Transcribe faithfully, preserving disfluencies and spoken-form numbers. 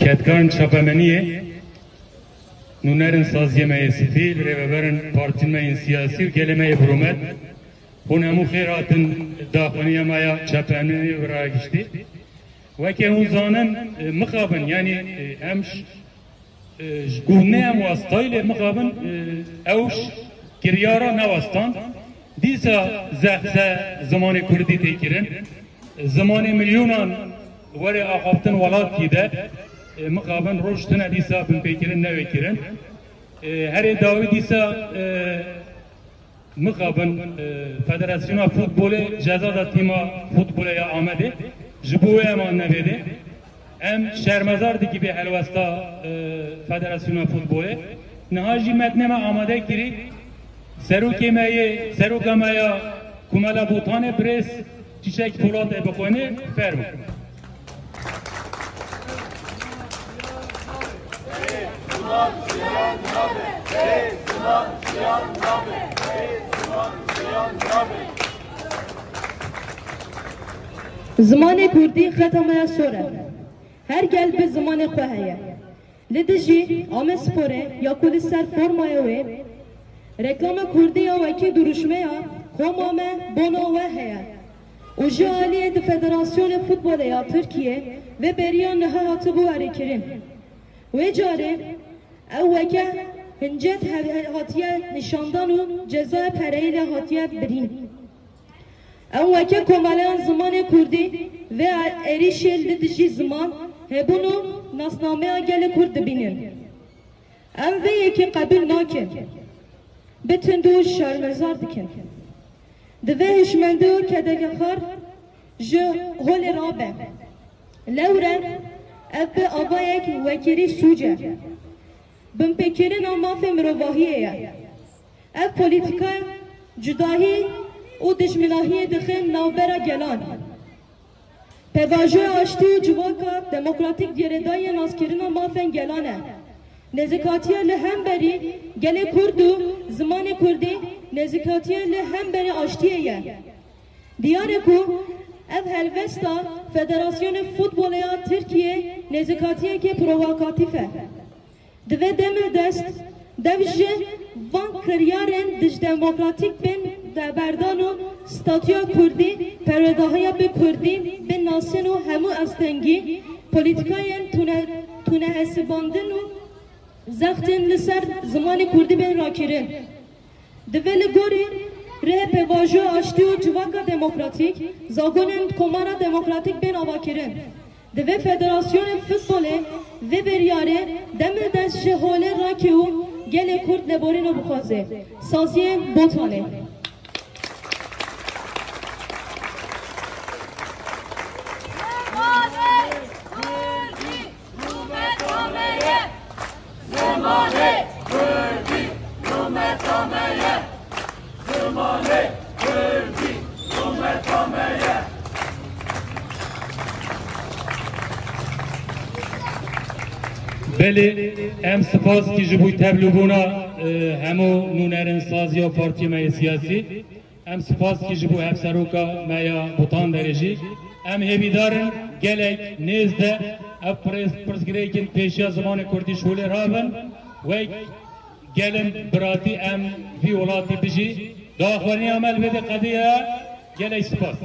Kedkarên çapemeniyê, nûnerên saziyê me yê sivîl, rêveberên partiyên me yên siyasî û gelê me yê birûmet, hûn hemû xêr hatin daxwaniya me ya çapemeniyê bi raya giştî. Weke hûn zanin, e, mixabin, yanî, e, em ş-, e, ji ku ne em westayî lê mixabin, e, ew ş-, kiryara newestan. Dîsa zehf se zimanê kurdî tê kirin. Zimanê milyonan were axaftin welatkî de, e, mixabin roj tune dîsa binpêkirin newê kirin. E, herê dawî dîsa, e, mixabin, e, Federasyona Futbolê ceza da tîma futbolê ya Amedê. Ji bo wê em hatine vê dê. Em şermezar dikî bê helwesta, e, Federasyona Futbolê. Niha jî metnê me amade kirî. Serokê me yê, seroka me ya Komela Botanê birêz Çîçek Polat ê bixwîne, fermo. Zimanê kurdî xeta me ya sor e. Her gel bi zimanê xwe heye. Li dijî Amedsporê ya ku li ser formaya wê, reklama kurdî ya wekî duruşmeya koma me bona we heye û ji aliyê di Federasyonê Futbolê ya Tirkiyê vê beriya niha hatibû erêkirin. Wê carê ew weke hincet he-, he-, hatiye nîşandan û cezaya pereyî lê hatiye birîn. Em weke komeleyan zimanê kurdî vê êrîşê li dijî ziman, hebûn û nasnameya gelê kurd dibînin. Em vê yekê qebûl nakin. Bi tundî û şermezar dikin. Divê hişmendî û kedekexwar ji holê rabe. Lewre ev bi avayek wekirî sûc e. Binpêkirina mafê mirovahiyê ye. Ev polîtîkaya cudahî û dijminahiyê dixin navbera gelan. Pêvajoya aştî û civaka demokratîk girêdayî naskirina mafên gelan e. Nêzîkatiya li hemberî gelê kurd û zimanê kurdî nêzîkatiya li hemberî aştiyê ye. Diyar e ku ev helwesta Federasyonê Futbolê ya Tirkiyê nêzîkatiyeke provokatîf e. Divê demildest dev ji van kiryarên dijdemokratîk bên deberdan û statûya kurdî, perwedahiya bi kurdî bên nasin û hemû astengî polîtîkayên tune-, tunehesibandin û zextên li ser zimanê kurdî bên rakirin. Divê li gorî rê pêvajoya aştî û civaka demokratîk, zagonên Komara Demokratîk bên avakirin. Divê Federasyonê Futbolê vê biryarê demildest ji holê rakê û gelê Kurd leborîno bixwaze. Saziyên Botanê. Zimanê kurdî, zimanê kurdî, rûmeta me ye. Zimanê kurdî, rûmeta me ye. Belê, em spas kî ji bo tevlûbûna, e, hemû nûnerên saziya partiyê me yê siyasî. Em spas kî ji bo hevseroka me ya Botan derê jî. Em hêvîdar in gelek nêz de ev pirs-, pirsgirêkên pêşiya zimanê kurdî şolê rabin. Wek gelên biratî em vî welatî bijî. Daxwaniya me li vê de qediya. Gelek spas.